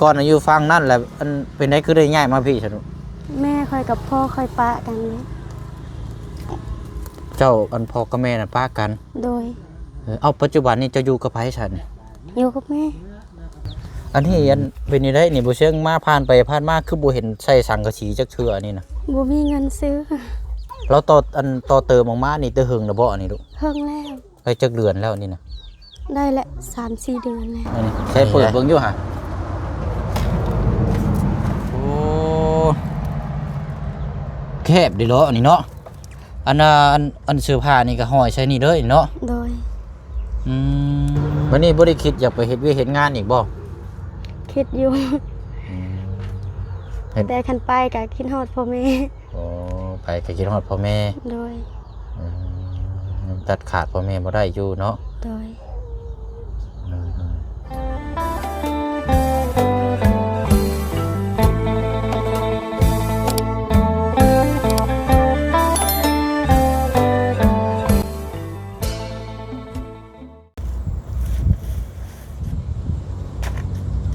ກ່ອນນະຢູ່ຝັ່ງນັ້ນແຫຼະ ອັນ ເປັນໃດຄືໄດ້ຍ້າຍມາພີ້ຊະລູກ? ແມ່ຂ້ອຍກັບພໍ່ຂ້ອຍປະກັນເດ້. ເຈົ້າ ອັນ ພໍ່ກັບແມ່ນະປະກັນ? ໂດຍ. ເອີ ເອົ້າ ປັດຈຸບັນນີ້ເຈົ້າຢູ່ກັບໃຜຊັ້ນ? ຢູ່ກັບແມ່. ອັນນີ້ ອັນ ເປັນຈັ່ງໃດນີ້ ບໍ່ເຊີງມາ ຜ່ານໄປຜ່ານມາ ຄືບໍ່ເຫັນໃສ່ສັງກະສີຈັກເທື່ອອັນນີ້ນະ? ບໍ່ມີເງິນຊື້. ລາວຕໍ່ ອັນ ຕໍ່ເຕີມອອກມານີ້ແຕ່ເຫິງແລ້ວບໍ່ອັນນີ້ລູກ? ເຫິງແລ້ວ. ໄດ້ຈັກເດືອນແລ້ວນີ້ນະ? ໄດ້ແຫຼະ ສາມສີ່ເດືອນແລ້ວ. ອັນນີ້ໃຊ້ເປີດເບິ່ງຢູ່ຫະ. ໂອ້ ແຄບເດ້ເນາະອັນນີ້ເນາະ. ອັນ ອັນ ອັນເສື້ອຜ້ານີ້ກໍຫ້ອຍໃສ່ນີ້ເລີຍເນາະ? ໂດຍ. ອືມ ບັດນີ້ບໍ່ໄດ້ຄິດຢາກໄປເຮັດວຽກເຮັດງານອີກບໍ່? ຄິດຢູ່. ອືມ ເຮັດ ແຕ່ຄັນໄປກໍຄິດຮອດພໍ່ແມ່. ອໍ ໄປກໍຄິດຮອດພໍ່ແມ່. ໂດຍ. ອືມ ຍັງຕັດຂາດພໍ່ແມ່ບໍ່ໄດ້ຢູ່ເນາະ? ໂດຍ. ອືມ.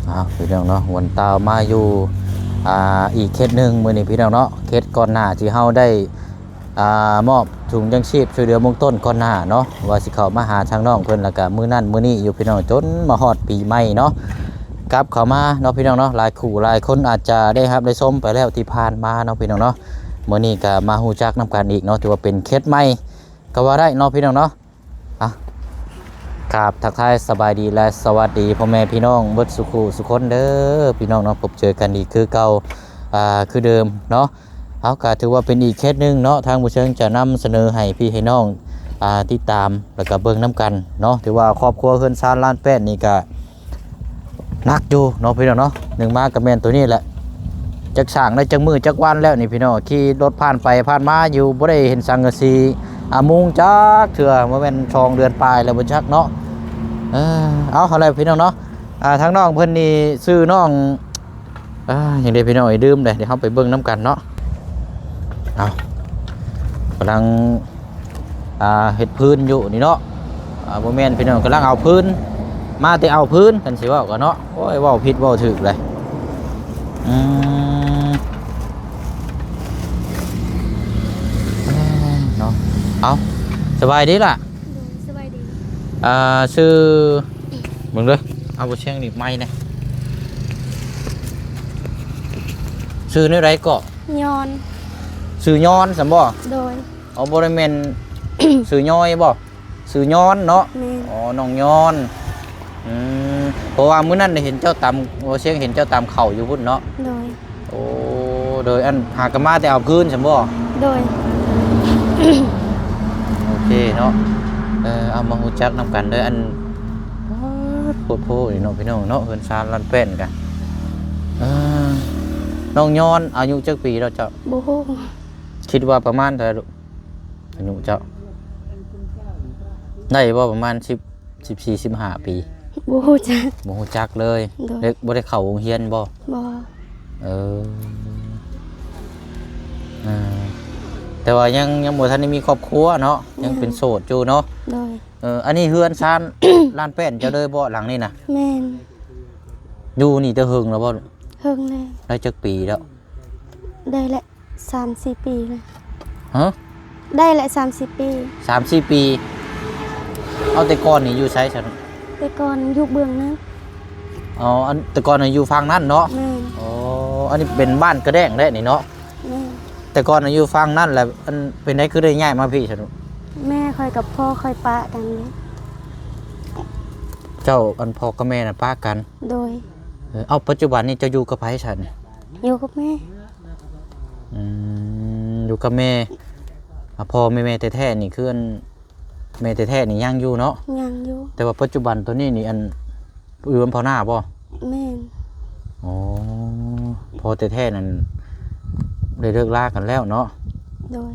ອ້າວ ພີ່ນ້ອງເນາະ ວັນຕາວມາຢູ່ ອ່າ ອີກເຂດໜຶ່ງມື້ນີ້ພີ່ນ້ອງເນາະ. ເຂດກ່ອນໜ້າທີ່ເຮົາໄດ້ ອ່າ ມອບຖົງຍັງຊີບຊ່ວຍເຫຼືອເບື້ອງຕົ້ນກ່ອນໜ້າເນາະ ວ່າຊິເຂົ້າມາຫາທາງນ້ອງເພິ່ນ ແລ້ວກະມື້ນັ້ນມື້ນີ້ຢູ່ພີ່ນ້ອງ ຈົນມາຮອດປີໃໝ່ເນາະ ກັບເຂົ້າມາເນາະ ພີ່ນ້ອງເນາະ. ຫຼາຍຄູ່ຫຼາຍຄົນອາດຈະໄດ້ຮັບໄດ້ຊົມໄປແລ້ວທີ່ຜ່ານມາເນາະ ພີ່ນ້ອງເນາະ. ມື້ນີ້ກະມາຮູ້ຈັກນຳກັນອີກເນາະ ຖືວ່າເປັນເຂດໃໝ່ກໍວ່າໄດ້ເນາະ ພີ່ນ້ອງເນາະ. ອ່ະ ກາບທັກທາຍສະບາຍດີ ແລະ ສະຫວັດດີພໍ່ແມ່ພີ່ນ້ອງເບິດສູ່ຄູ່ສູ່ຄົນເດີ ພີ່ນ້ອງເນາະ. ພົບເຈີກັນອີກຄືເກົ່າ ອ່າ ຄືເດີມເນາະ. ເຮົາກໍຖືວ່າເປັນອີກເຂດໜຶ່ງເນາະ ທາງຜູ້ເຊີງຈະນຳສະເໜີໃຫ້ພີ່ໃຫ້ນ້ອງ ອ່າ ຕິດຕາມ ແລ້ວກໍເບິ່ງນຳກັນເນາະ. ຖືວ່າຄອບຄົວເຮືອນຊານລ້ານແປດນີ້ກໍ ໜັກຢູ່ເນາະພີ່ນ້ອງເນາະ. ໜຶ່ງມາກໍແມ່ນໂຕນີ້ແຫຼະ ຈັກສ້າງໄດ້ຈັກມື້ຈັກວັນແລ້ວນີ້ພີ່ນ້ອງ ຂີ່ລົດຜ່ານໄປຜ່ານມາຢູ່ ບໍ່ໄດ້ເຫັນສັງກະສີ ອາ ມຸງຈັກເທື່ອ ບໍ່ແມ່ນສອງເດືອນປາຍແລ້ວບໍ່ຈັກເນາະ. ເອີ ເອົາ ເອົາແຫຼະພີ່ນ້ອງເນາະ. ອ່າ ທາງນ້ອງເພິ່ນນີ້ຊື່ນ້ອງ ອ່າ ຫຍັງເດພີ່ນ້ອງເອີຍ ລືມເດ້ ດຽວເຮົາໄປເບິ່ງນຳກັນເນາະ. ເອົາ ກຳລັງ ອ່າ ເຮັດພື້ນຢູ່ນີ້ເນາະ. ອ່າ ບໍ່ແມ່ນພີ່ນ້ອງ ກຳລັງເອົາພື້ນ ມາແຕ່ເອົາພື້ນ ຄັນຊິເວົ້າກໍເນາະ. ໂອ້ຍ ເວົ້າຜິດເວົ້າຖືກເລີຍ. ອືມ ເນາະ. ເອົາ ສະບາຍດີລະ. ໂດຍ ສະບາຍດີ. ອ່າ ຊື່ ເບິ່ງເດີ ເອົາບໍ່ຊຽງໜີບໄມແດ່. ຊື່ແນວໃດເກາະ? ຍອນ. ຊື່ຍອນຊັ້ນບໍ່? ໂດຍ. ອໍ ບໍ່ໄດ້ແມ່ນຊື່ຍ້ອຍບໍ່? ຊື່ຍອນເນາະ. ແມ່ນ. ອໍ ນ້ອງຍອນ. ອືມ ເພາະວ່າມື້ນັ້ນໄດ້ເຫັນເຈົ້າຕາມ ບໍ່ຊຽງເຫັນເຈົ້າຕາມເຂົ້າຢູ່ພຸ້ນເນາະ. ໂດຍ. ໂອ້ ໂດຍ ອັນ ຫາກະມາແຕ່ເອົາພື້ນຊັ້ນບໍ່? ໂດຍ. ໂອເຄເນາະ. ເອີ ເອົາມາຮູ້ຈັກນຳກັນເດີ. ອັນ ປາດ ໂພດໂພນີ້ເນາະ ພີ່ນ້ອງເນາະ ເຮືອນຊານລ້ານແປ້ນກະ. ເອີ ນ້ອງຍອນອາຍຸຈັກປີແລ້ວເຈົ້າ? ບໍ່ຮູ້. ຄິດວ່າປະມານເທົ່າໃດລູກ ອາຍຸເຈົ້າ? ໄດ້ບໍ່ປະມານສິບ ສິບສີ່ ສິບຫ້າປີ? ບໍ່ຮູ້ຈັກ. ບໍ່ຮູ້ຈັກເລີຍ. ໂດຍ. ເດັກບໍ່ໄດ້ເຂົ້າໂຮງຮຽນບໍ່? ບໍ່. ເອີ ເອີ ແຕ່ວ່າຍັງ ຍັງບໍ່ທັນໄດ້ມີຄອບຄົວເນາະ ຍັງ ຍັງເປັນໂສດຢູ່ເນາະ. ໂດຍ. ເອີ ອັນນີ້ເຮືອນຊານ ລ້ານແປ້ນເຈົ້າເລີຍບໍ່ ຫຼັງນີ້ນະ? ແມ່ນ. ຢູ່ນີ້ແຕ່ເຫິງແລ້ວບໍ່? ເຫິງແລ້ວ. ໄດ້ຈັກປີແລ້ວ? ໄດ້ແຫຼະ ສາມສີ່ປີແລ້ວ. ຮະ? ໄດ້ແຫຼະ ສາມສີ່ປີ. ສາມສີ່ປີ. ເອົາ ແຕ່ກ່ອນນີ້ຢູ່ໃສຊັ້ນ? ແຕ່ກ່ອນຢູ່ເບື້ອງນັ້ນ. ອໍ ອັນ ແຕ່ກ່ອນຢູ່ຝັ່ງນັ້ນເນາະ? ແມ່ນ. ອໍ ອັນນີ້ເປັນບ້ານກະແດງແຫຼະນີ້ເນາະ? ແມ່ນ. ແຕ່ກ່ອນຢູ່ຝັ່ງນັ້ນແຫຼະ ອັນ ເປັນໃດຄືໄດ້ຍ້າຍມາພີ້ຊັ້ນ? ແມ່ຂ້ອຍກັບພໍ່ຂ້ອຍປະກັນເດ້. ເຈົ້າ ອັນ ພໍ່ກັບແມ່ນະປະກັນ? ໂດຍ. ເອີ ເອົາ ປັດຈຸບັນນີ້ເຈົ້າຢູ່ກັບໃຜຊັ້ນ? ຢູ່ກັບແມ່. ອືມ ຢູ່ກັບແມ່. ອາ ພໍ່ແມ່ ແມ່ແທ້ໆນີ້ຄື ອັນ ແມ່ແທ້ໆນີ້ຍັງຢູ່ເນາະ? ຍັງຢູ່. ແຕ່ວ່າປັດຈຸບັນໂຕນີ້ນີ້ ອັນ ຢູ່ນຳພໍ່ນ້າບໍ່? ແມ່ນ. ອໍ ພໍ່ແທ້ໆນັ້ນໄດ້ເລີກລາກັນແລ້ວເນາະ? ໂດຍ.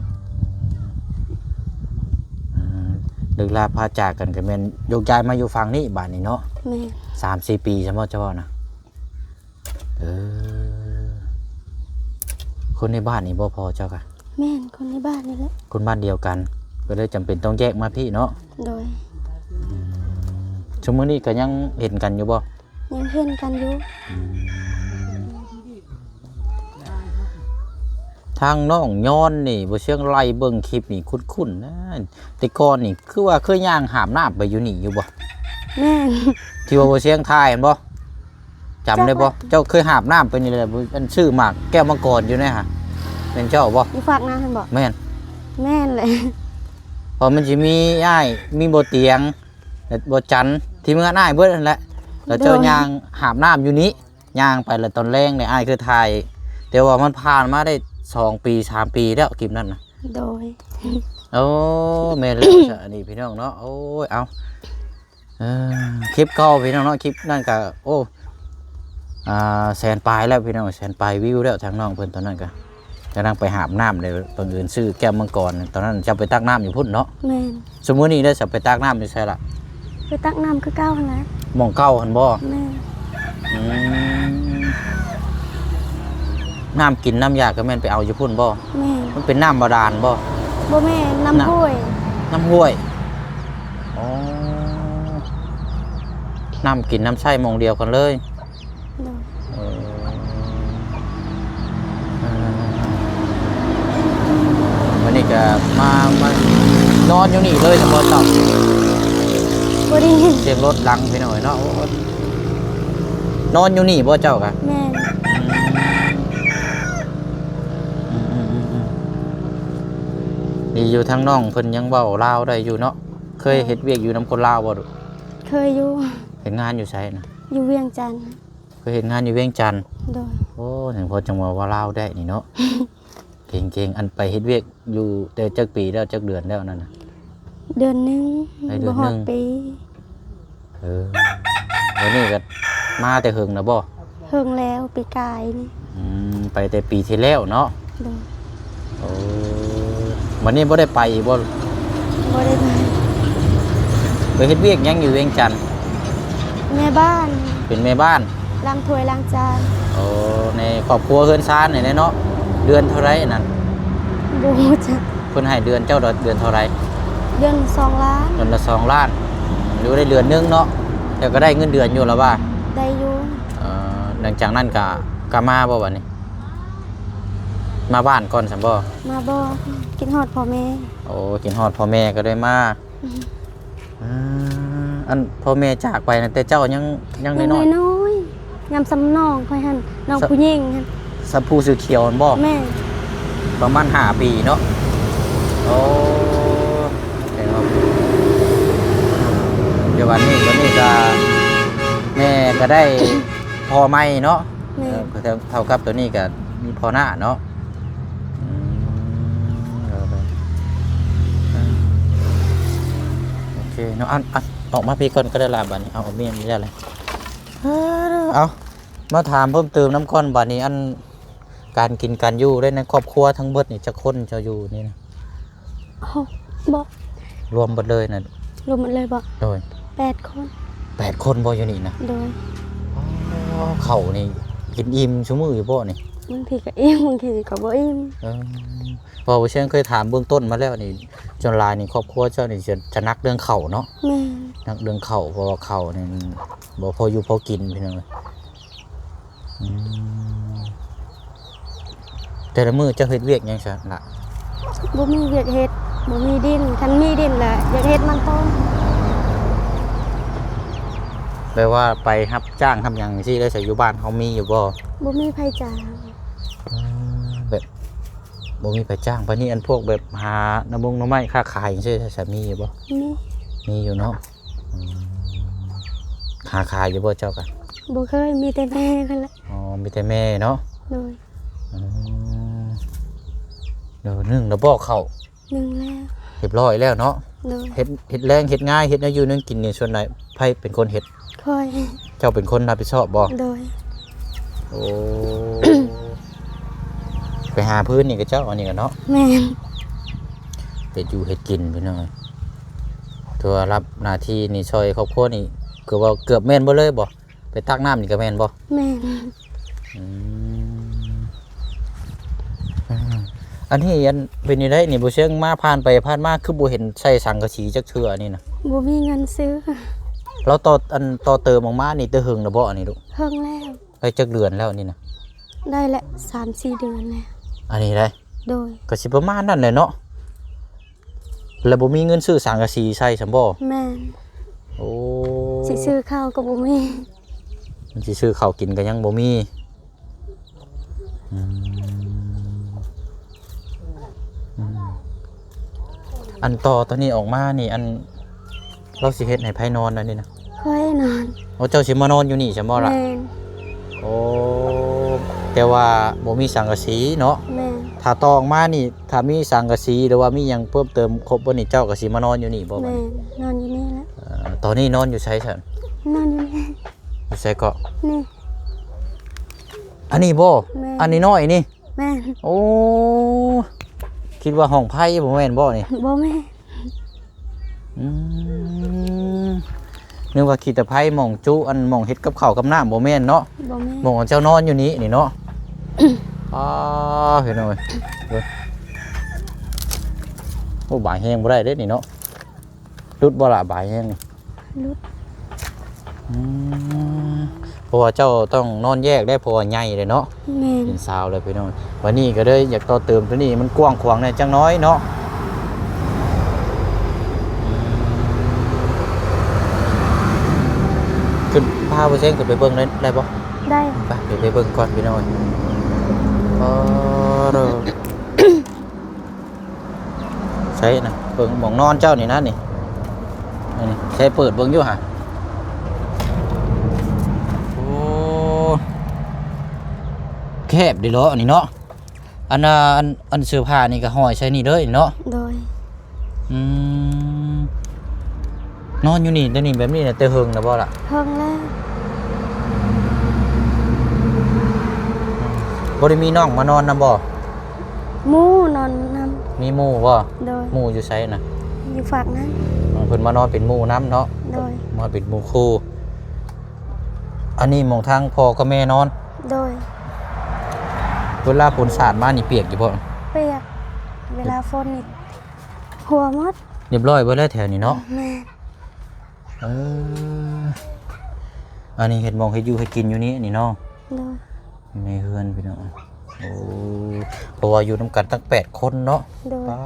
ອືມ ເລີກລາພາຈາກກັນກໍແມ່ນໂຍກຍ້າຍມາຢູ່ຝັ່ງນີ້ບາດນີ້ເນາະ? ແມ່ນ. ສາມສີ່ປີຊັ້ນບໍ່ເຈົ້າເວົ້ານະ? ເອີ ຄົນໃນບ້ານນີ້ບໍ່ພໍ່ເຈົ້າກະ? ແມ່ນ ຄົນໃນບ້ານນີ້ແຫຼະ. ຄົນບ້ານດຽວກັນ ກໍເລີຍຈຳເປັນຕ້ອງແຍກມາພີ້ເນາະ? ໂດຍ. ອືມ ຊຸມມື້ນີ້ກໍຍັງເຫັນກັນຢູ່ບໍ່? ຍັງເຫັນກັນຢູ່. ອືມ ທາງນ້ອງຍອນນີ້ ບໍ່ຊຽງໄລ່ເບິ່ງຄລິບນີ້ຄຸ້ນໆນະ ແຕ່ກ່ອນນີ້ຄືວ່າເຄີຍຍ່າງຫາບນ້ຳໄປຢູ່ນີ້ຢູ່ບໍ່? ແມ່ນ ທີ່ວ່າບໍ່ຊຽງຖ່າຍຫັ້ນບໍ່? ຈຳໄດ້ບໍ່? ເຈົ້າເຄີຍຫາບນ້ຳໄປນີ້ແຫຼະ ອັນຊື້ໝາກແກ້ວມັງກອນຢູ່ໃນຫັ້ນ ແມ່ນເຈົ້າບໍ່? ຢູ່ຟາກນັ້ນຫັ້ນບໍ່? ແມ່ນ ແມ່ນແຫຼະ ເພາະມັນຊິມີອ້າຍ ມີບໍ່ຕຽງ ແລະ ບໍ່ຈັນ ທີມງານອ້າຍເບິດຫັ້ນແຫຼະ ແລ້ວເຈົ້າ ໂດຍ ຍ່າງຫາບນ້ຳຢູ່ນີ້ ຍ່າງໄປແລ້ວຕອນແລງນີ້ ອ້າຍເຄີຍຖ່າຍ ແຕ່ວ່າມັນຜ່ານມາໄດ້ສອງປີ ສາມປີແລ້ວ ຄລິບນັ້ນນະ. ໂດຍ ໂອ້ ແມ່ນແລ້ວຊະ ອັນນີ້ພີ່ນ້ອງເນາະ ໂອ້ຍ ເອົາ ເອີ ຄລິບເກົ່າພີ່ນ້ອງເນາະ ຄລິບນັ້ນກະ ໂອ້ ອ່າ ແສນປາຍແລ້ວພີ່ນ້ອງ ແສນປາຍວິວແລ້ວ ທາງນ້ອງເພິ່ນຕອນນັ້ນກະ ກຳລັງໄປຫາບນ້ຳເດ້ ບັງເອີນຊື້ແກ້ວມັງກອນ ຕອນນັ້ນເຈົ້າໄປຕັກນ້ຳຢູ່ພຸ້ນເນາະ? ແມ່ນ. ຊຸມື້ນີ້ເດ້ ເຈົ້າໄປຕັກນ້ຳຢູ່ໃສລະ? ໄປຕັກນ້ຳຄືເກົ່າຫັ້ນແຫຼະ. ໝ່ອງເກົ່າຫັ້ນບໍ່? ແມ່ນ. ອືມ ນ້ຳກິນນ້ຳຢາກະແມ່ນໄປເອົາຢູ່ພຸ້ນບໍ່? ແມ່ນ. ມັນເປັນນ້ຳບາດານບໍ່? ບໍ່ແມ່ນ ນ້ຳຫ້ວຍ. ນ້ຳຫ້ວຍ ອໍ ນ້ຳກິນນ້ຳໃຊ້ໝ່ອງດຽວກັນເລີຍ. ໂດຍ ເອີ ມື້ນີ້ກະມາ ມານອນຢູ່ນີ້ເລີຍ ສະເພາະເຈົ້າ ບໍ່ໄດ້ຍິນສຽງລົດຫຼັງພີ່ນ້ອງເອີຍເນາະ. ໂອ້ ນອນຢູ່ນີ້ບໍ່ເຈົ້າກະ? ແມ່ນ. ອືມ ອືມໆໆໆ ດີຢູ່ທາງນ້ອງເພິ່ນຍັງເວົ້າລາວໄດ້ຢູ່ເນາະ. ເຄີຍເຮັດວຽກຢູ່ນຳຄົນລາວບໍ່? ເຄີຍຢູ່. ເຮັດງານຢູ່ໃສນະ? ຢູ່ວຽງຈັນ. ເຄີຍເຮັດງານຢູ່ວຽງຈັນ. ໂດຍ. ໂອ້ ຈັ່ງພໍຈັ່ງເວົ້າ ເວົ້າລາວໄດ້ນີ້ເນາະ. ເກັ່ງໆ. ອັນໄປເຮັດວຽກຢູ່ໄດ້ຈັກປີແລ້ວ ຈັກເດືອນແລ້ວນັ້ນນະ? ເດືອນໜຶ່ງ. ໄດ້ເດືອນໜຶ່ງ ບໍ່ຮອດປີ. ເອີ ດຽວນີ້ກໍມາແຕ່ເຫິງແລ້ວບໍ່? ເຫິງແລ້ວ ປີກາຍນີ້. ອືມ ໄປແຕ່ປີທີ່ແລ້ວເນາະ. ໂດຍ. ໂອ້ ບັດນີ້ບໍ່ໄດ້ໄປອີກບໍ່? ບໍ່ໄດ້ໄປ. ໄປເຮັດວຽກຫຍັງຢູ່ວຽງຈັນ? ແມ່ບ້ານ. ເປັນແມ່ບ້ານ ລ້າງຖ້ວຍລ້າງຈານ. ໂອ້ ໃນຄອບຄົວເຮືອນຊານນີ້ແຫຼະເນາະ. ເດືອນເທົ່າໃດອັນນັ້ນ? ບໍ່ຮູ້ຈັກ. ເພິ່ນໃຫ້ເດືອນເຈົ້າເດືອນເທົ່າໃດ? ເດືອນສອງລ້ານ. ເດືອນລະສອງລ້ານ. ຢູ່ໄດ້ເດືອນໜຶ່ງເນາະ. ແຕ່ກໍໄດ້ເງິນເດືອນຢູ່ລະວ່າ? ໄດ້ຢູ່. ເອີ ຫຼັງຈາກນັ້ນກໍ ກໍມາບໍ່ບັດນີ້? ມາບ້ານກ່ອນຊັ້ນບໍ່? ມາບໍ່ ຄິດຮອດພໍ່ແມ່. ໂອ້ ຄິດຮອດພໍ່ແມ່ກໍເລີຍມາ. ອືມ ອ່າ ອັນພໍ່ແມ່ຈາກໄປນະ ແຕ່ເຈົ້າຍັງ ຍັງນ້ອຍໆ ຍັງນ້ອຍໆ ຍາມສ່ຳນ້ອງຂ້ອຍຫັ້ນ ນ້ອງຜູ້ຍິງຫັ້ນ. ສ່ຳຜູ້ສີຂຽວຫັ້ນບໍ່? ແມ່ນ. ປະມານຫ້າປີເນາະ. ໂອ້ ແຕ່ວ່າ ດຽວບັດນີ້ ບັດນີ້ກໍ ແມ່ກໍໄດ້ພໍ່ໃໝ່ເນາະ. ແມ່ນ. ເອີ ເທົ່າ ເທົ່າກັບໂຕນີ້ກໍມີພໍ່ນ້າເນາະ. ອືມ ເອີ ໂອເຄເນາະ. ອັນ ອັນ ອອກມາພີ້ກ່ອນກໍໄດ້ລະ ບາດນີ້. ເອົາ ເອົາເມຍນີ້ໄດ້ເລີຍ. ເອົາ ມາຖາມເພີ່ມເຕີມນຳກ່ອນ ບາດນີ້ ອັນ ການກິນການຢູ່ໄດ້ໃນຄອບຄົວທັງເບິດນີ້ ຈັກຄົນເຈົ້າຢູ່ນີ້ນະ? ຫົກ ບໍ່ ລວມເບິດເລີຍນະ? ລວມເບິດເລີຍບໍ່? ໂດຍ. ແປດຄົນ. ແປດຄົນບໍ່ຢູ່ນີ້ນະ? ໂດຍ. ອໍ ເຂົ້ານີ້ກິນອີ່ມຊຸມື້ຢູ່ບໍ່ນີ້? ບາງທີກໍອີ່ມ ບາງທີກໍບໍ່ອີ່ມ. ເອີ ເພາະວ່າເຊຍງເຄີຍຖາມເບື້ອງຕົ້ນມາແລ້ວນີ້ ສ່ວນຫຼາຍນີ້ຄອບຄົວເຈົ້ານີ້ຈະ ຈະໜັກເລື່ອງເຂົ້າເນາະ? ແມ່ນ. ໜັກເລື່ອງເຂົ້າ ເພາະວ່າເຂົ້ານີ້ມັນບໍ່ພໍຢູ່ພໍກິນ ພີ່ນ້ອງເອີຍ. ອືມ ແຕ່ລະມື້ເຈົ້າເຮັດວຽກຫຍັງຊະລະ? ບໍ່ມີວຽກເຮັດ ບໍ່ມີດິນ ຄັນມີດິນລະຢາກເຮັດມັນຕົ້ນ. ແບບວ່າໄປຮັບຈ້າງຮັບຫຍັງຈັ່ງຊີ້ໄດ້ຊະ? ຢູ່ບ້ານເຮົາມີຢູ່ບໍ່? ບໍ່ມີໃຜຈ້າງ. ອືມ ແບບບໍ່ມີໃຜຈ້າງ. ບາດນີ້ ອັນພວກແບບຫາໜໍ່ມົງໜໍ່ໄມ້ຄ້າຂາຍຈັ່ງຊີ້ຊະ ມີຢູ່ບໍ່? ມີ. ມີຢູ່ເນາະ. ອືມ ຫາຂາຍຢູ່ບໍ່ເຈົ້າກະ? ບໍ່ເຄີຍ ມີແຕ່ແມ່ເພິ່ນແຫຼະ. ອໍ ມີແຕ່ແມ່ເນາະ. ໂດຍ. ອືມ ໂດຍ. ໜຶ້ງແລ້ວບໍ່ເຂົ້າ? ໜຶ້ງແລ້ວ. ຮຽບຮ້ອຍແລ້ວເນາະ. ໂດຍ. ເຮັດ ເຮັດແລງເຮັດງາຍ ເຮັດແນວຢູ່ແນວກິນນີ້ ສ່ວນໃຫຍ່ໃຜເປັນຄົນເຮັດ? ຂ້ອຍ. ເຈົ້າເປັນຄົນຮັບຜິດຊອບບໍ່? ໂດຍ. ໂອ້ ໄປຫາພື້ນນີ້ກະເຈົ້າ ອັນນີ້ກະເນາະ. ແມ່ນ. ເຮັດຢູ່ເຮັດກິນພີ່ນ້ອງ ຖືວ່າຮັບໜ້າທີ່ນີ້ຊ່ອຍຄອບຄົວນີ້ ຄືວ່າເກືອບແມ່ນເບິດເລີຍບໍ່? ໄປຕັກນ້ຳນີ້ກະແມ່ນບໍ່? ແມ່ນ. ອືມ ອັນນີ້ ອັນເປັນຈັ່ງໃດນີ້ ບໍ່ເຊີງມາ ຜ່ານໄປຜ່ານມາ ຄືບໍ່ເຫັນໃສ່ສັງກະສີຈັກເທື່ອອັນນີ້ນະ? ບໍ່ມີເງິນຊື້. ລາວຕໍ່ ອັນ ຕໍ່ເຕີມອອກມານີ້ແຕ່ເຫິງແລ້ວບໍ່ ອັນນີ້ລູກ? ເຫິງແລ້ວ. ໄດ້ຈັກເດືອນແລ້ວນີ້ນະ? ໄດ້ແຫຼະ ສາມສີ່ເດືອນແລ້ວ. ອັນນີ້ໄດ໋? ໂດຍ. ກໍຊິປະມານນັ້ນແຫຼະເນາະ. ແລ້ວບໍ່ມີເງິນຊື້ສັງກະສີໃສ່ຊັ້ນບໍ່? ແມ່ນ. ໂອ້ ຊິຊື້ເຂົ້າກໍບໍ່ມີ. ມັນຊິຊື້ເຂົ້າກິນກໍຍັງບໍ່ມີ. ອືມ ອືມ ອັນຕໍ່ໂຕນີ້ອອກມານີ້ ອັນ ລາວຊິເຮັດໃຫ້ໃຜນອນອັນນີ້ນະ? ຂ້ອຍນອນ. ໂອ້ ເຈົ້າຊິມານອນຢູ່ນີ້ຊັ້ນບໍ່ລະ? ແມ່ນ. ໂອ້ ແຕ່ວ່າບໍ່ມີສັງກະສີເນາະ? ແມ່ນ. ຖ້າຕໍ່ອອກມານີ້ ຖ້າມີສັງກະສີຫຼືວ່າມີຫຍັງເພີ່ມເຕີມຄົບບໍ່ນີ້ ເຈົ້າກໍຊິມານອນຢູ່ນີ້ບໍ່ບັດນີ້? ແມ່ນ ນອນຢູ່ນີ້ແຫຼະ. ເອີ ຕອນນີ້ນອນຢູ່ໃສຊັ້ນ? ນອນຢູ່ນີ້. ຢູ່ໃສເກາະ? ນີ້. ອັນນີ້ບໍ່? ແມ່ນ. ອັນນ້ອຍໆນີ້? ແມ່ນ. ໂອ້ ຄິດວ່າຫ້ອງໄຟ ບໍ່ແມ່ນບໍ່ນີ້? ບໍ່ແມ່ນ. ອືມ ນຶກວ່າຂີ້ຕະໄພ ໝ່ອງຈຸ ອັນໝ່ອງເຮັດກັບເຂົ້າກັບນ້ຳ ບໍ່ແມ່ນເນາະ? ບໍ່ແມ່ນ. ໝ່ອງເຈົ້ານອນຢູ່ນີ້ ນີ້ເນາະ? ອ້າ ພີ່ນ້ອງເອີຍ ເບິ່ງ ໂອ້ ບາຍແຮງບໍ່ໄດ້ເດ້ນີ້ເນາະ. ຫຼຸດບໍ່ລະ ບາຍແຮງນີ້? ຫຼຸດ. ອືມ ເພາະວ່າເຈົ້າຕ້ອງນອນແຍກໄດ໋ ເພາະວ່າໃຫຍ່ເດ້ເນາະ. ແມ່ນ. ເປັນສາວແລ້ວພີ່ນ້ອງ. ບັດນີ້ກໍເລີຍຢາກຕໍ່ເຕີມໂຕນີ້ ມັນກວ້າງຂວາງແດ່ຈັກໜ້ອຍເນາະ. ອືມ ຂຶ້ນ ພາບໍ່ແຊງຂຶ້ນໄປເບິ່ງໄດ້ ໄດ້ບໍ່? ໄດ້. ໄປ ໄປເບິ່ງກ່ອນພີ່ນ້ອງ. ອໍ ເດີ. ໃສນະ ເບິ່ງໝ່ອງນອນເຈົ້ານີ້ນະນີ້ ນີ້ ໃສເປີດເບິ່ງຢູ່ຫະ. ໂອ້ ແຄບເດ້ເນາະອັນນີ້ເນາະ. ອັນ ອັນ ອັນເສື້ອຜ້ານີ້ກໍຫ້ອຍໃສ່ນີ້ເລີຍເນາະ? ໂດຍ. ອືມ ນອນຢູ່ນີ້ ແຕ່ນີ້ ແບບນີ້ນະ ແຕ່ເຫິງແລ້ວບໍ່ລະ? ເຫິງແລ້ວ. ອືມ ບໍ່ໄດ້ມີນ້ອງມານອນນຳບໍ່? ໝູ່ນອນນຳ. ມີໝູ່ບໍ່? ໂດຍ. ໝູ່ຢູ່ໃສນະ? ຢູ່ຟາກນັ້ນ. ເພິ່ນມານອນເປັນໝູ່ນຳເນາະ? ໂດຍ. ມາເປັນໝູ່ຄູ່. ອັນນີ້ໝ່ອງທາງພໍ່ກັບແມ່ນອນ? ໂດຍ. ເວລາຝົນສາດມານີ້ປຽກຢູ່ບໍ່? ປຽກ. ເວລາຝົນນີ້ຫົວໝົດ. ຮຽບຮ້ອຍເບິດແລ້ວແຖວນີ້ເນາະ? ແມ່ນ. ເອີ ອັນນີ້ເຮັດໝ່ອງເຮັດຢູ່ເຮັດກິນຢູ່ນີ້ນີ້ເນາະ? ໂດຍ. ຢູ່ໃນເຮືອນພີ່ນ້ອງ. ໂອ້ ເພາະວ່າຢູ່ນຳກັນຕັ້ງແປດຄົນເນາະ? ໂດຍ. ປ້າ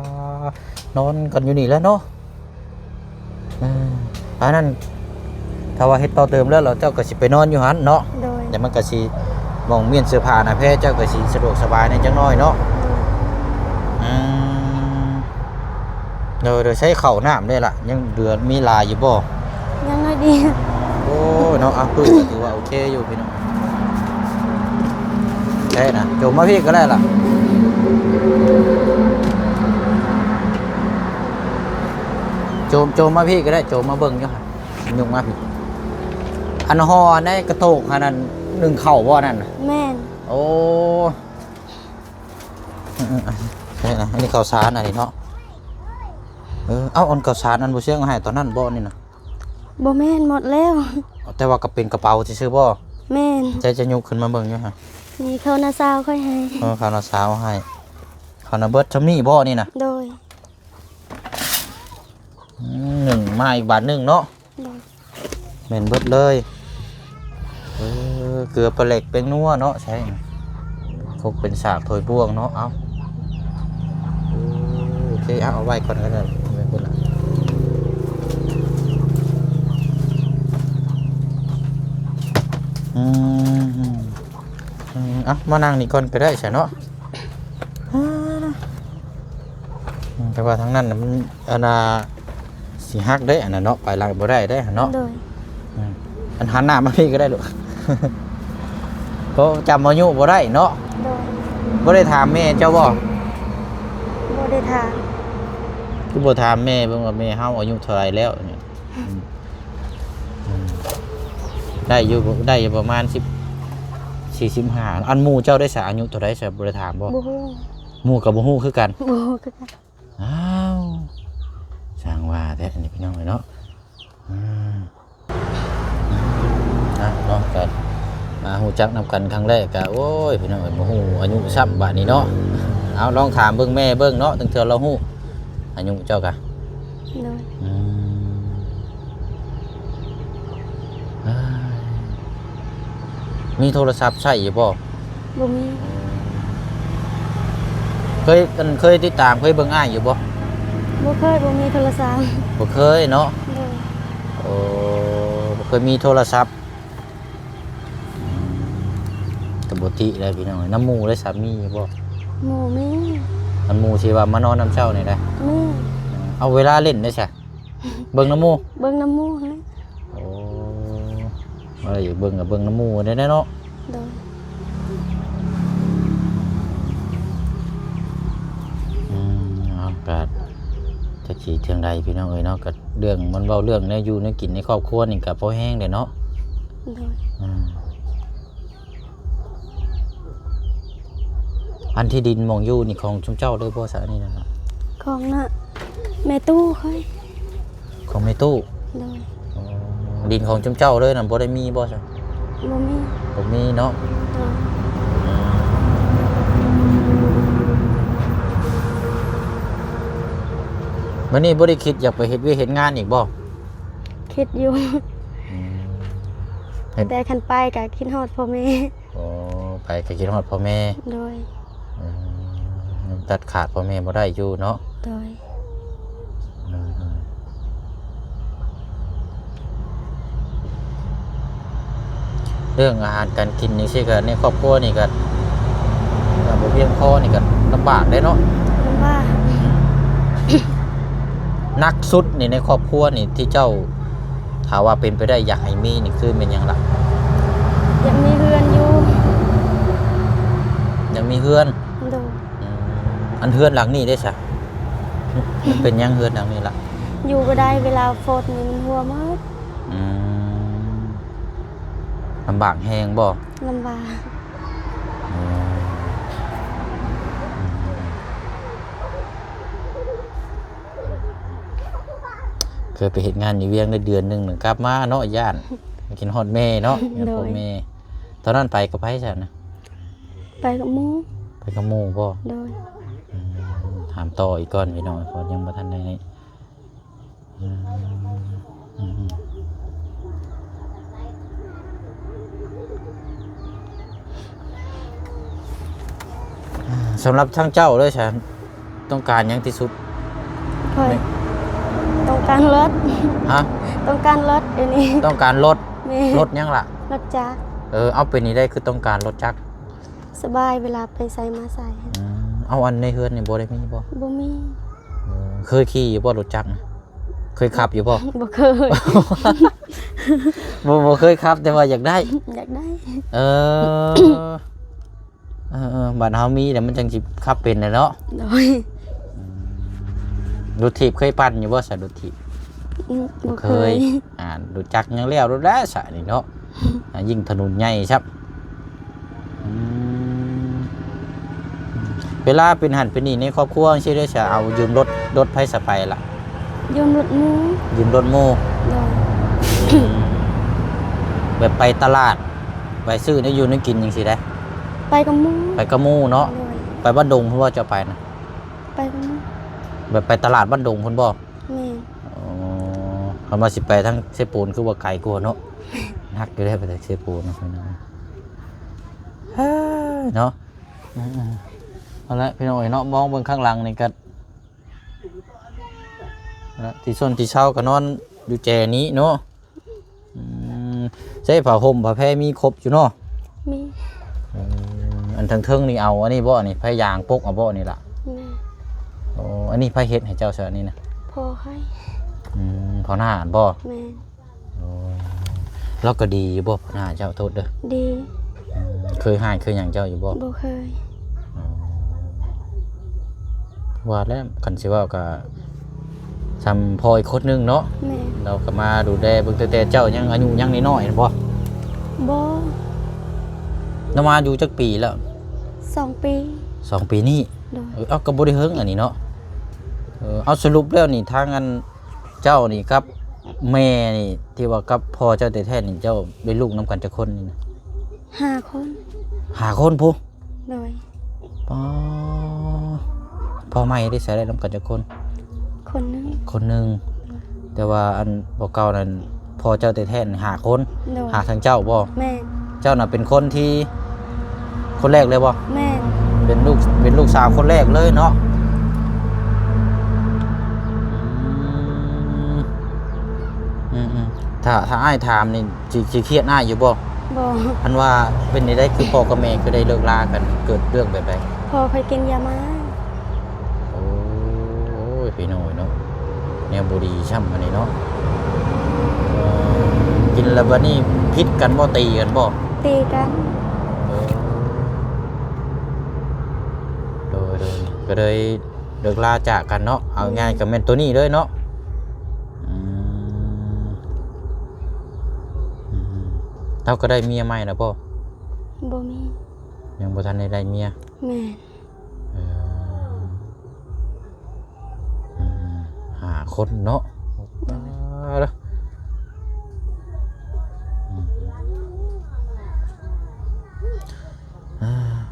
ນອນກັນຢູ່ນີ້ແຫຼະເນາະ? ເອີ ອັນນັ້ນ ຖ້າວ່າເຮັດຕໍ່ເຕີມແລ້ວ ແລ້ວເຈົ້າກໍຊິໄປນອນຢູ່ຫັ້ນເນາະ? ໂດຍ. ແຕ່ມັນກໍຊິ ໝ່ອງມ້ຽນເສື້ອຜ້າໜ້າແພເຈົ້າກໍຊິສະດວກສະບາຍແດ່ຈັກໜ້ອຍເນາະ? ໂດຍ. ອືມ ໂດຍ ໂດຍ. ໃຊ້ເຂົ້ານ້ຳໄດ້ລະ ຍັງເຫຼືອມີຫຼາຍຢູ່ບໍ່? ຍັງໜ້ອຍດຽວ. ໂອ້ຍເນາະ ອ່ະ ພື້ນກໍຖືວ່າໂອເຄຢູ່ພີ່ນ້ອງ. ໄດ້ນະ ໂຈມມາພີ້ກໍໄດ້ລະ ໂຈມ ໂຈມມາພີ້ກໍໄດ້ ໂຈມມາເບິ່ງຢູ່ຫັ້ນ ຍົກມາພີ້. ອັນຫໍ່ອັນໃນກະໂຕກຫັ້ນ ອັນໜຶ້ງເຂົ້າບໍ່ນັ້ນນະ? ແມ່ນ. ໂອ້ ເອີ ເອີ ອັນນີ້ເຂົ້າສານອັນນີ້ເນາະ. ເອີ ເອົາ ອັນເຂົ້າສານອັນບໍ່ຊຽງເອົາໃຫ້ຕອນນັ້ນບໍ່ນີ້ນະ? ບໍ່ແມ່ນ ໝົດແລ້ວ. ແຕ່ວ່າກໍເປັນກະເປົາຊື່ໆບໍ່? ແມ່ນ. ໃຈຈະຍົກຂຶ້ນມາເບິ່ງຢູ່ຫະ? ນີ້ເຂົ້ານ້າສາວຂ້ອຍໃຫ້. ເອີ ເຂົ້ານ້າສາວໃຫ້. ເຂົ້ານະເບິດຊ່ຳນີ້ບໍ່ນີ້ນະ? ໂດຍ. ອືມ ໜຶ້ງມາອີກບາດໜຶ່ງເນາະ. ໂດຍ. ແມ່ນເບິດເລີຍ. ເອີ ເກືອປາແຫຼກແປ້ງນົວເນາະ ໃສ່ຄົກເປັນສາກຖ້ວຍບ່ວງເນາະ. ເອົາ ໂອເຄ ເອົາ ເອົາໄວ້ກ່ອນກໍໄດ້ ໄວ້ພຸ້ນລະ. ອືມ ອືມ ເອົາ ມານັ່ງນີ້ກ່ອນກໍໄດ້ຊະເນາະ. ແຕ່ວ່າທາງນັ້ນນະມັນ ອັນນ່າ ຊິຫັກເດ້ ອັນນັ້ນເນາະ ໄປຫຼາຍບໍ່ໄດ້ເດ້ຫັ້ນເນາະ. ໂດຍ. ອືມ ອັນຫັນໜ້າມາພີ້ກໍໄດ້ລູກ. ໂຕຈຳອາຍຸບໍ່ໄດ້ເນາະ. ໂດຍ. ບໍ່ໄດ້ຖາມແມ່ເຈົ້າບໍ່? ບໍ່ໄດ້ຖາມ. ຄືບໍ່ຖາມແມ່ເບິ່ງວ່າແມ່ເຮົາອາຍຸເທົ່າໃດແລ້ວນີ້? ອືມ ອືມ ໄດ້ຢູ່ ໄດ້ຢູ່ປະມານສິບ ສີ່ສິບຫ້າ. ອັນໝູ່ເຈົ້າໄດ້ສະ ອາຍຸເທົ່າໃດສະ ບໍ່ໄດ້ຖາມບໍ່? ບໍ່ຮູ້. ໝູ່ກໍບໍ່ຮູ້ຄືກັນ. ບໍ່ຮູ້ຄືກັນ. ອ້າວ ຊ່າງວ່າແທ້ອັນນີ້ພີ່ນ້ອງເອີຍເນາະ. ອືມ ອ່ະເນາະ ກໍມາຮູ້ຈັກນຳກັນຄັ້ງແລກກໍ ໂອ້ຍ ພີ່ນ້ອງເອີຍ ບໍ່ຮູ້ອາຍຸຊ້ຳບາດນີ້ເນາະ. ເອົາ ລອງຖາມເບິ່ງແມ່ເບິ່ງເນາະ ຕັ້ງເທື່ອລາວຮູ້ອາຍຸເຈົ້າກະ. ໂດຍ. ອືມ ມີໂທລະສັບໃຊ້ຢູ່ບໍ່? ບໍ່ມີ. ເຄີຍ ອັນ ເຄີຍຕິດຕາມ ເຄີຍເບິ່ງອ້າຍຢູ່ບໍ່? ບໍ່ເຄີຍ, ບໍ່ມີໂທລະສັບ. ບໍ່ເຄີຍເນາະ? ໂດຍ. ໂອ້ ບໍ່ເຄີຍມີໂທລະສັບ. ອືມ ກໍບໍ່ຕິໄດ້ພີ່ນ້ອງ. ນຳໝູ່ໄດ້ສາມີຢູ່ບໍ່? ໝູ່ມີ. ອັນໝູ່ທີ່ວ່າມານອນນຳເຈົ້ານີ້ໄດ໋? ມີ. ເອົາເວລາຫຼິ້ນໄດ້ຊະ? ເບິ່ງນຳໝູ່? ເບິ່ງນຳໝູ່ຫັ້ນແຫຼະ. ໂອ້ ວ່າຢາກເບິ່ງກໍເບິ່ງນຳໝູ່ໄດ້ເນາະ? ໂດຍ. ອືມ ເອົາ ກໍຈັກຊິຈັ່ງໃດພີ່ນ້ອງເອີຍເນາະ, ກໍເລື່ອງ ມັນເວົ້າເລື່ອງແນວຢູ່ແນວກິນໃນຄອບຄົວນີ້ກໍພໍແຮງແຫຼະເນາະ? ໂດຍ. ອືມ. ອັນທີ່ດິນໝ່ອງຢູ່ນີ້ຂອງຊຸມເຈົ້າເລີຍບໍ່ຊະ? ອັນນີ້ນະ ຂອງນະ ແມ່ຕູ້ຂ້ອຍ. ຂອງແມ່ຕູ້? ໂດຍ. ອໍ ດິນຂອງຊຸມເຈົ້າເລີຍນະ ບໍ່ໄດ້ມີບໍ່ຊະ? ບໍ່ມີ. ບໍ່ມີເນາະ? ໂດຍ. ອືມ ມື້ນີ້ບໍ່ໄດ້ຄິດຢາກໄປເຮັດວຽກເຮັດງານອີກບໍ່? ຄິດຢູ່. ອືມ ເຮັດ ແຕ່ຄັນໄປກໍຄິດຮອດພໍ່ແມ່. ອໍ ໄປກໍຄິດຮອດພໍ່ແມ່. ໂດຍ. ອືມ ຕັດຂາດພໍ່ແມ່ບໍ່ໄດ້ຢູ່ເນາະ? ໂດຍ. ເອີ ເອີ ເອີ ເລື່ອງອາຫານການກິນນີ້ຊິ ກໍໃນຄອບຄົວນີ້ກໍ ກໍບໍ່ພຽງພໍນີ້ ກໍລຳບາກເດ້ເນາະ? ລຳບາກ. ໜັກສຸດນີ້ໃນຄອບຄົວນີ້ ທີ່ເຈົ້າ ຖ້າວ່າເປັນໄປໄດ້ຢາກໃຫ້ມີນີ້ ຄືແມ່ນຫຍັງລະ? ຢາກມີເຮືອນຢູ່. ຢາກມີເຮືອນ? ໂດຍ. ອືມ ອັນເຮືອນຫຼັງນີ້ເດ້ຊະ ມັນເປັນຫຍັງເຮືອນຫຼັງນີ້ລະ? ຢູ່ບໍ່ໄດ້ ເວລາຝົນນີ້ມັນຮົ່ວໝົດ. ອືມ ລຳບາກແຮງບໍ່? ລຳບາກ. ອືມ ເຄີຍໄປເຮັດງານຢູ່ວຽງໄດ້ເດືອນໜຶ່ງ ກັບມາເນາະ ຢ້ານ ຄິດຮອດແມ່ເນາະ. ໂດຍ. ພໍ່ແມ່ ຕອນນັ້ນໄປກັບໃຜຊັ້ນນະ? ໄປກັບໝູ່. ໄປກັບໝູ່ບໍ່? ໂດຍ. ອືມ ຖາມຕໍ່ອີກກ່ອນພີ່ນ້ອງ ເພາະຍັງບໍ່ທັນໄດ້ ອືມ ອືມ ສຳລັບທາງເຈົ້າເລີຍຊະ ຕ້ອງການຫຍັງທີ່ສຸດ? ຂ້ອຍ ແມ່ນ ຕ້ອງການລົດ. ຮະ? ຕ້ອງການລົດດຽວນີ້. ຕ້ອງການລົດ? ແມ່ນ. ລົດຫຍັງລະ? ລົດຈັກ. ເອີ ເອົາ ເປັນນີ້ໄດ້ ຄືຕ້ອງການລົດຈັກ? ສະບາຍເວລາໄປໃສມາໃສ. ອືມ ເອົາ ອັນໃນເຮືອນນີ້ບໍ່ໄດ້ມີບໍ່? ບໍ່ມີ. ເອີ ເຄີຍຂີ່ຢູ່ບໍ່ລົດຈັກນະ? ເຄີຍຂັບຢູ່ບໍ່? ບໍ່ເຄີຍ. ບໍ່ ບໍ່ເຄີຍຂັບ ແຕ່ວ່າຢາກໄດ້. ຢາກໄດ້. ເອີ ເອີໆ ບາດເຮົາມີແລ້ວມັນຈັ່ງຊິຂັບເປັນແຫຼະເນາະ. ໂດຍ. ອືມ ລົດຖີບເຄີຍປັ່ນຢູ່ບໍ່ຊະ ລົດຖີບ? ອືມ ບໍ່ເຄີຍ. ອ່າ ລົດຈັກຍັງແລ້ວໂລດແຫຼະຊະນີ້ເນາະ. ອ່າ ຍິ່ງຖະໜົນໃຫຍ່ຊ້ຳ. ອືມ ເວລາເປັນຫັ້ນເປັນນີ້ໃນຄອບຄົວຈັ່ງຊີ້ເດ້ ຈະເອົາຢືມລົດ ລົດໃຜສະໄປລະ? ຢືມລົດໝູ່. ຢືມລົດໝູ່. ໂດຍ. ອືມ ແບບໄປຕະຫຼາດ ໄປຊື້ແນວຢູ່ແນວກິນຈັ່ງຊີ້ໄດ໋? ໄປກັບໝູ່. ໄປກັບໝູ່ເນາະ. ໂດຍ. ໄປບ້ານດົງພຸ້ນບໍ່ເຈົ້າໄປນະ? ໄປກັບໝູ່. ແບບໄປຕະຫຼາດບ້ານດົງພຸ້ນບໍ່? ແມ່ນ. ອໍ ຄັນວ່າຊິໄປທາງເຊໂປນຄືວ່າໄກກວ່າເນາະ. ໜັກຢູ່ເດ້ໄປທາງເຊໂປນເນາະ. ເອີ ເນາະ. ອືມໆ ເອົາລະ ພີ່ນ້ອງເອີຍເນາະ ມອງເບິ່ງຂ້າງຫຼັງນີ້ກໍ ທີ່ຊົນທີ່ເຊົາກໍນອນຢູ່ແຈນີ້ເນາະ. ອືມ ໃຊ້ຜ້າຫົ່ມຜ້າແພມີຄົບຢູ່ເນາະ? ມີ. ເອີ ອັນເທິງໆນີ້ເອົາອັນນີ້ບໍ່ ອັນນີ້ ຜ້າຢາງປົກເອົາບໍ່ນີ້ລະ? ແມ່ນ. ໂອ້ ອັນນີ້ໃຜເຮັດໃຫ້ເຈົ້າຊະ ອັນນີ້ນະ? ພໍ່ຂ້ອຍ. ອືມ ພໍ່ໜ້າຫັ້ນບໍ່? ແມ່ນ. ໂອ້ ລາວກໍດີຢູ່ບໍ່ ພໍ່ໜ້າເຈົ້າ? ໂທດເດີ. ດີ. ອືມ ເຄີຍຮ້າຍເຄີຍຫຍັງເຈົ້າຢູ່ບໍ່? ບໍ່ເຄີຍ. ອໍ ວ່າແລ້ວ ຄັນຊິເວົ້າກໍຊ່ຳພໍ່ອີກຄົນໜຶ່ງເນາະ. ແມ່ນ. ລາວກໍມາດູແລເບິ່ງ ຕັ້ງແຕ່ເຈົ້າຍັງອາຍຸຍັງນ້ອຍໆ ແມ່ນບໍ່? ບໍ່. ລາວມາຢູ່ຈັກປີແລ້ວ? ສອງປີ. ສອງປີນີ້? ໂດຍ. ເອີ ເອົາ ກໍບໍ່ໄດ້ເຫິງອັນນີ້ເນາະ. ເອີ ເອົາ ສະຫຼຸບແລ້ວນີ້ ທາງອັນ ເຈົ້ານີ້ກັບແມ່ນີ້ ທີ່ວ່າກັບພໍ່ເຈົ້າແທ້ໆນີ້ ເຈົ້າໄດ້ລູກນຳກັນຈັກຄົນນີ້ນະ? ຫ້າຄົນ. ຫ້າຄົນພຸ້ນ? ໂດຍ. ປາ ພໍ່ໃໝ່ເດ້ ໃຊ້ໄດ້ນຳກັນຈັກຄົນ? ຄົນໜຶ່ງ. ຄົນໜຶ່ງ. ໂດຍ. ແຕ່ວ່າອັນ ບໍ່ເກົ່ານັ້ນ ພໍ່ເຈົ້າແທ້ໆນີ້ຫ້າຄົນ? ໂດຍ. ຫາທາງເຈົ້າບໍ່? ແມ່ນ. ເຈົ້ານະເປັນຄົນທີ່ ຄົນແລກເລີຍບໍ່? ແມ່ນ. ເປັນລູກ ເປັນລູກສາວຄົນແລກເລີຍເນາະ. ອືມ ອືມໆ ຖ້າ ຖ້າອ້າຍຖາມນີ້ ຊິ ຊິຄຽດອ້າຍຢູ່ບໍ່? ບໍ່. ຄັນວ່າເປັນໄດ້ ຄືພໍ່ກັບແມ່ຄືໄດ້ເລີກລາກັນ ເກີດເລື່ອງແບບໃດ? ພໍ່ຂ້ອຍກິນຢາມ້າ. ໂອ້ຍ ພີ່ນ້ອງເອີຍເນາະ ແນວບໍ່ດີຊ້ຳອັນນີ້ເນາະ. ເອີ ກິນແລ້ວບັດນີ້ຜິດກັນບໍ່? ຕີກັນບໍ່? ຕີກັນ. ເອີ ໂດຍໆ ກໍເລີຍເລີກລາຈາກກັນເນາະ. ເອົາ ອືມ ງ່າຍກໍແມ່ນໂຕນີ້ເລີຍເນາະ. ອືມ ອືມ ເຈົ້າກໍໄດ້ເມຍໃໝ່ແລ້ວບໍ່? ບໍ່ມີ. ຍັງບໍ່ທັນໄດ້ໄດ້ເມຍ? ແມ່ນ. ເອີ ອືມ ຫ້າຄົນເນາະ. ໂດຍ. ປາດເດີ. ອືມ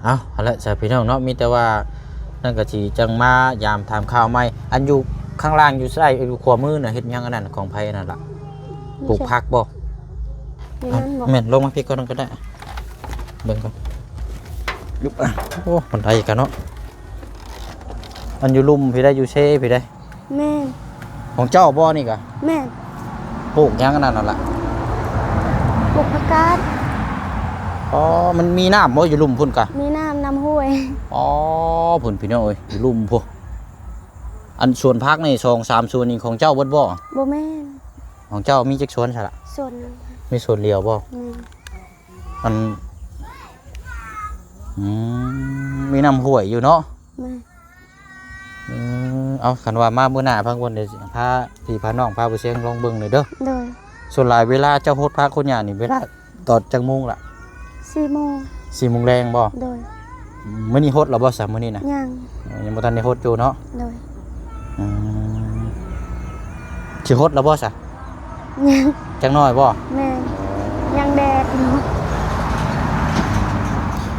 ເອົາ ຫັ້ນແຫຼະຊະພີ່ນ້ອງເນາະ ມີແຕ່ວ່ານັ້ນກໍຊິຈັ່ງມາຢາມຖາມຂ່າວໃໝ່. ອັນຢູ່ຂ້າງລ່າງຢູ່ຊ້າຍ ຢູ່ຂວາມືນະ ເຮັດຫຍັງອັນນັ້ນ ຂອງໃຜອັນນັ້ນລະ? ປູກຜັກບໍ່? ຢູ່ນັ້ນບໍ່? ແມ່ນ ລົງມາພີ້ກ່ອນກໍໄດ້ ເບິ່ງກ່ອນ. ໂອ້ ບັນໄດກັນເນາະ. ອັນຢູ່ລຸ່ມພີ້ໄດ໋ ຢູ່ເຊພີ້ໄດ໋? ແມ່ນ. ຂອງເຈົ້າບໍ່ນີ້ກະ? ແມ່ນ. ປູກຫຍັງອັນນັ້ນນະລະ? ປູກຜັກກາດ. ອໍ ມັນມີນ້ຳບໍ່ຢູ່ລຸ່ມພຸ້ນກະ? ມີນ້ຳ ນ້ຳຫ້ວຍ. ອໍ ພຸ້ນພີ່ນ້ອງເອີຍ ຢູ່ລຸ່ມພຸ້ນ. ອັນສວນຜັກນີ້ ສອງສາມສວນນີ້ຂອງເຈົ້າເບິດບໍ່? ບໍ່ແມ່ນ. ຂອງເຈົ້າມີຈັກສວນຊະລະ? ສວນໜຶ່ງ. ມີສວນດຽວບໍ່? ແມ່ນ. ອັນ ອືມ ມີນ້ຳຫ້ວຍຢູ່ເນາະ? ແມ່ນ. ອືມ ເອົາ ຄັນວ່າມາມື້ໜ້າພັງຄົນ ດຽວຊິພາພີ່ພານ້ອງ ພາບໍ່ຊຽງລອງເບິ່ງໜ່ອຍເດີ. ໂດຍ. ສ່ວນຫຼາຍເວລາເຈົ້າຫົດຜັກຫົດຫຍ້ານີ້ ເວລາຕອນຈັກໂມງລະ? ສີ່ໂມງ. ສີ່ໂມງແລງບໍ່? ໂດຍ. ອືມ ມື້ນີ້ຫົດແລ້ວບໍ່ຊະ ມື້ນີ້ນະ? ຍັງ. ເອີ ຍັງບໍ່ທັນໄດ້ຫົດຢູ່ເນາະ? ໂດຍ. ອືມ ຊິຫົດແລ້ວບໍ່ຊະ? ຍັງ. ຈັກໜ້ອຍບໍ່? ແມ່ນ. ຍັງແດດຢູ່.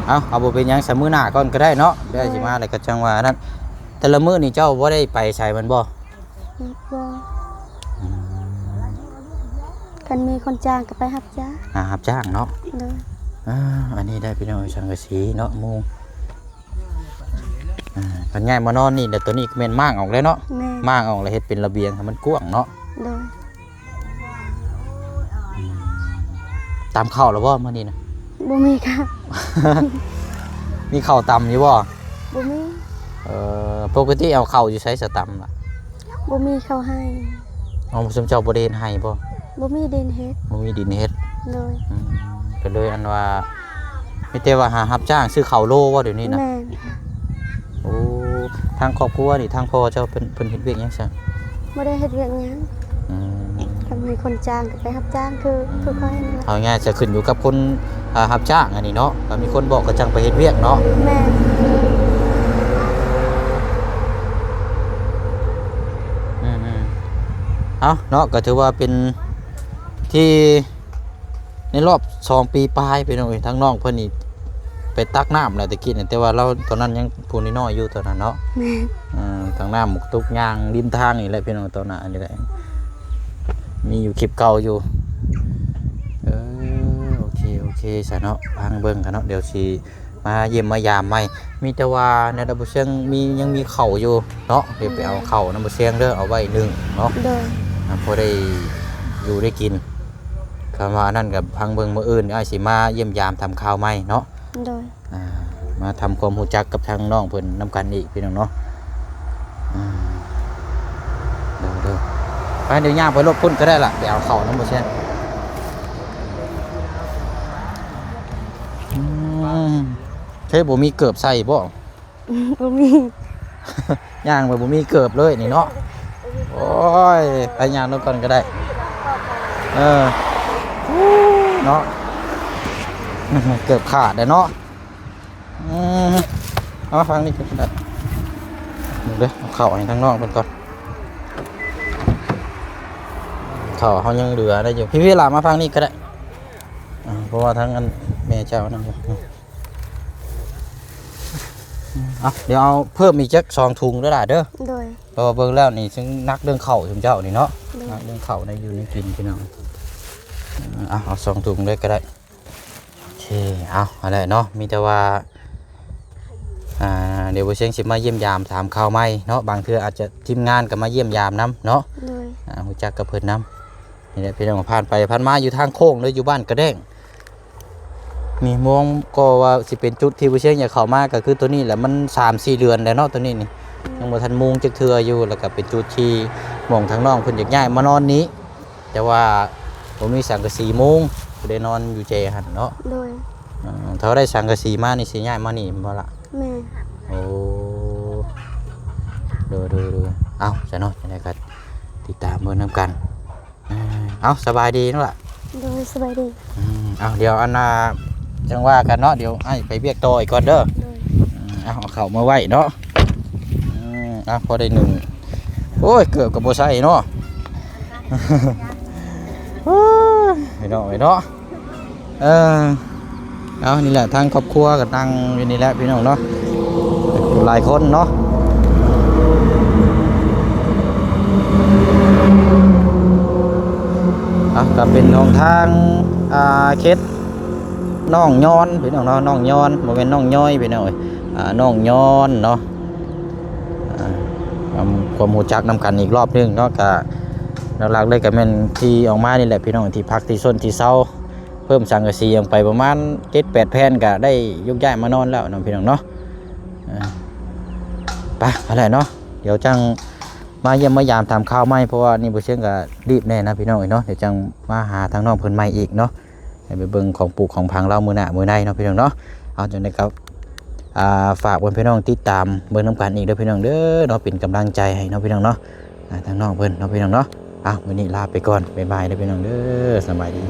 ເອົາ ເອົາ ບໍ່ເປັນຫຍັງຊະ ມື້ໜ້າກ່ອນກໍໄດ້ເນາະ. ແລ້ວຊິມາແລ້ວກໍຈັ່ງວ່ານັ້ນ. ແຕ່ລະມື້ນີ້ເຈົ້າບໍ່ໄດ້ໄປໃສແມ່ນບໍ່? ບໍ່. ອືມ ຄັນມີຄົນຈ້າງກໍໄປຮັບຈ້າງ. ຫາຮັບຈ້າງເນາະ. ໂດຍ. ອ່າ ອັນນີ້ໄດ້ພີ່ນ້ອງ ສັງກະສີເນາະ ມຸງ. ອ່າ ຄັນຍ້າຍມານອນນີ້ ແລ້ວໂຕນີ້ກໍແມ່ນມ້າງອອກແລ້ວເນາະ. ແມ່ນ. ມ້າງອອກແລ້ວເຮັດເປັນລະບຽງໃຫ້ມັນກວ້າງເນາະ. ໂດຍ. ອືມ ຕຳເຂົ້າແລ້ວບໍ່ມື້ນີ້ນະ? ບໍ່ມີເຂົ້າ. ມີເຂົ້າຕຳຢູ່ບໍ່? ບໍ່ມີ. ເອີ ປົກກະຕິເອົາເຂົ້າຢູ່ໃສສະຕຳລະ? ບໍ່ມີເຂົ້າໄຮ່. ເອົາ ຊຸມເຈົ້າບໍ່ໄດ້ເຮັດໄຮ່ບໍ່? ບໍ່ມີດິນເຮັດ. ບໍ່ມີດິນເຮັດ. ໂດຍ. ອືມ ກໍເລີຍອັນວ່າ ມີແຕ່ວ່າຫາຮັບຈ້າງຊື້ເຂົ້າໂລບໍ່ດຽວນີ້ນະ? ແມ່ນ. ໂອ້ ທາງຄອບຄົວນີ້ ທາງພໍ່ເຈົ້າເພິ່ນ ເພິ່ນເຮັດວຽກຫຍັງຊະ? ບໍ່ໄດ້ເຮັດວຽກຫຍັງ. ອືມ ຄັນມີຄົນຈ້າງກໍໄປຮັບຈ້າງ ຄື ອືມ ຄືຂ້ອຍນີ້ແຫຼະ. ເອົາງ່າຍຈະຂຶ້ນຢູ່ກັບຄົນ ອ່າ ຮັບຈ້າງອັນນີ້ເນາະ. ຖ້າມີຄົນບອກກໍຈັ່ງໄປເຮັດວຽກເນາະ. ແມ່ນ. ອືມໆ ເອົາເນາະ ກໍຖືວ່າເປັນທີ່ ໃນລອບສອງປີປາຍ ພີ່ນ້ອງເອີຍ ທາງນ້ອງເພິ່ນນີ້ໄປຕັກນ້ຳແຫຼະແຕ່ກີ້ນີ້ ແຕ່ວ່າລາວຕອນນັ້ນຍັງຜູ້ນ້ອຍໆຢູ່ຕອນນັ້ນເນາະ. ແມ່ນ. ເອີ ຕັກນ້ຳ ຕຸກຍ່າງລິມທາງນີ້ແຫຼະ ພີ່ນ້ອງ ຕອນນັ້ນນີ້ແຫຼະ ມີຢູ່ຄລິບເກົ່າຢູ່. ເອີ ໂອເຄ ໂອເຄຊະເນາະ ຟັງເບິ່ງກັນເນາະ ດຽວຊິ ມາຢ້ຽມມາຢາມໃໝ່. ມີແຕ່ວ່າແນວໃດບໍ່ຊຽງ ມີ ຍັງມີເຂົ້າຢູ່ເນາະ ດຽວໄປເອົາເຂົ້ານຳບໍ່ຊຽງເດີ ເອົາໄວ້ໜຶ້ງເນາະ. ໂດຍ. ອ່າ ພໍໄດ້ຢູ່ໄດ້ກິນ. ຄຳວ່າອັນນັ້ນກໍຟັງເບິ່ງ ມື້ອື່ນອ້າຍຊິມາຢ້ຽມຢາມຖາມຂ່າວໃໝ່ເນາະ. ໂດຍ. ອ່າ ມາທຳຄວາມຮູ້ຈັກກັບທາງນ້ອງເພິ່ນນຳກັນອີກ ພີ່ນ້ອງເນາະ. ອ່າ ໂດຍໆ ໄປ ດຽວຍ່າງໄປລົດພຸ້ນກໍໄດ້ລະ ໄປເອົາເຂົ້ານຳບໍ່ຊຽງ. ອືມ ເທ ບໍ່ມີເກີບໃສ່ບໍ່? ບໍ່ມີ. ຍ່າງໄປບໍ່ມີເກີບເລີຍນີ້ເນາະ. ໂອ້ຍ ໄປຍ່າງລົງກ່ອນກໍໄດ້. ເອີ ເນາະ ເກີບຂາດແລ້ວເນາະ. ອືມ ເອົາມາຟັງນີ້ກໍໄດ້. ເດີ ເອົາເຂົ້າໃຫ້ທາງນ້ອງເພິ່ນກ່ອນ. ເຂົ້າເຮົາຍັງເຫຼືອໄດ້ຢູ່. ພີ່ໆ ຫຼາມາຟັງນີ້ກໍໄດ້. ອ່າ ເພາະວ່າທາງອັນແມ່ເຈົ້ານັ້ນຢູ່. ເອົາ ດຽວເອົາເພີ່ມອີກຈັກສອງຖົງເດີຫຼ້າເດີ. ໂດຍ. ເພາະວ່າເບິ່ງແລ້ວນີ້ ຊຶ່ງໜັກເລື່ອງເຂົ້າຊຸມເຈົ້ານີ້ເນາະ. ໂດຍ. ໜັກເລື່ອງເຂົ້າໃນຢູ່ໃນກິນ ພີ່ນ້ອງ. ເອົາ ເອົາສອງຖົງເລີຍກໍໄດ້. ເອີ ເອົາ ຫັ້ນແຫຼະເນາະ ມີແຕ່ວ່າ ອ່າ ດຽວບໍ່ຊຽງຊິມາຢ້ຽມຢາມຖາມຂ່າວໃໝ່ເນາະ ບາງເທື່ອອາດຈະທີມງານກໍມາຢ້ຽມຢາມນຳເນາະ ໂດຍ ອ່າ ຮູ້ຈັກກັບເພິ່ນນຳ. ນີ້ແຫຼະພີ່ນ້ອງ ຜ່ານໄປຜ່ານມາຢູ່ທາງໂຄ້ງເລີຍ ຢູ່ບ້ານກະແດງ ນີ້ມອງກໍວ່າຊິເປັນຈຸດທີ່ບໍ່ຊຽງຢາກເຂົ້າມາ ກໍຄືໂຕນີ້ແຫຼະ ມັນສາມສີ່ເດືອນແລ້ວເນາະ ໂຕນີ້ນີ້ ຍັງບໍ່ທັນມຸງຈັກເທື່ອຢູ່ ແລ້ວກໍເປັນຈຸດທີ່ໝ່ອງທາງນ້ອງເພິ່ນຢາກຍ້າຍມານອນນີ້ ແຕ່ວ່າບໍ່ມີສັງກະສີມຸງ ກໍໄດ້ນອນຢູ່ແຈຫັ້ນເນາະ ໂດຍ ເອີ ຖ້າໄດ້ສັງກະສີມານີ້ຊິຍ້າຍມານີ້ແມ່ນບໍ່ລະ? ແມ່ນ ໂອ້ ໂດຍໆໆ ເອົ້າ ຊັ້ນເນາະ ຈັ່ງໃດກໍຕິດຕາມເບິ່ງນຳກັນ ເອີ ເອົ້າ ສະບາຍດີເນາະລະ ໂດຍ ສະບາຍດີ ອືມ ເອົ້າ ດຽວອັນນ່າ ຈັ່ງວ່າກັນເນາະ ດຽວອ້າຍໄປວຽກຕໍ່ອີກກ່ອນເດີ ໂດຍ ອືມ ເອົາ ເອົາເຂົ້າມາໄວ້ເນາະ ອືມ ເອົາ ພໍໄດ້ໜຶ່ງ ໂອ້ຍ ເກີບກໍບໍ່ໃສ່ເນາະ ໂອ້ຍ ພີ່ນ້ອງເອີຍເນາະ ເອີ ເອົາ ນີ້ແຫຼະ ທາງຄອບຄົວກໍນັ່ງຢູ່ນີ້ແຫຼະພີ່ນ້ອງເນາະ ຫຼາຍຄົນເນາະ ເອົາ ກໍເປັນຂອງທາງ ອ່າ ເຂດນ້ອງຍອນ ພີ່ນ້ອງເນາະ ນ້ອງຍອນ ບໍ່ແມ່ນນ້ອງຍ້ອຍ ພີ່ນ້ອງເອີຍ ອ່າ ນ້ອງຍອນເນາະ ອ່າ ຄວາມ ຄວາມຮູ້ຈັກນຳກັນອີກລອບໜຶ່ງເນາະ ກະຫຼັກໆເລີຍກະແມ່ນທີ່ອອກມານີ້ແຫຼະພີ່ນ້ອງ ທີ່ພັກທີ່ຊົນທີ່ເຊົາ ເພີ່ມສັງກະສີອອກໄປປະມານເຈັດແປດແຜ່ນ ກະໄດ້ຍົກຍ້າຍມານອນແລ້ວເນາະພີ່ນ້ອງເນາະ ເອີ ໄປ ຫັ້ນແຫຼະເນາະ ດຽວຈັ່ງມາຢ້ຽມມາຢາມຖາມຂ່າວໃໝ່ ເພາະວ່ານີ້ບໍ່ຊຽງກະລີບແດ່ນະພີ່ນ້ອງເອີຍເນາະ ດຽວຈັ່ງມາຫາທາງນ້ອງເພິ່ນໃໝ່ອີກເນາະ. ໃຫ້ໄປເບິ່ງຂອງປູກຂອງຝັງລາວມື້ໜ້າມື້ໃນເນາະພີ່ນ້ອງເນາະ ເອົາ ຈັ່ງໃດກໍ ອ່າ ຝາກເພື່ອນພີ່ນ້ອງຕິດຕາມເບິ່ງນຳກັນອີກເດີພີ່ນ້ອງເດີເນາະ ເປັນກຳລັງໃຈໃຫ້ເນາະພີ່ນ້ອງເນາະ ອ່າ ທາງນ້ອງເພິ່ນເນາະພີ່ນ້ອງເນາະ ເອົາ ມື້ນີ້ລາໄປກ່ອນ ບາຍບາຍເດີພີ່ນ້ອງເດີ ສະບາຍດີ.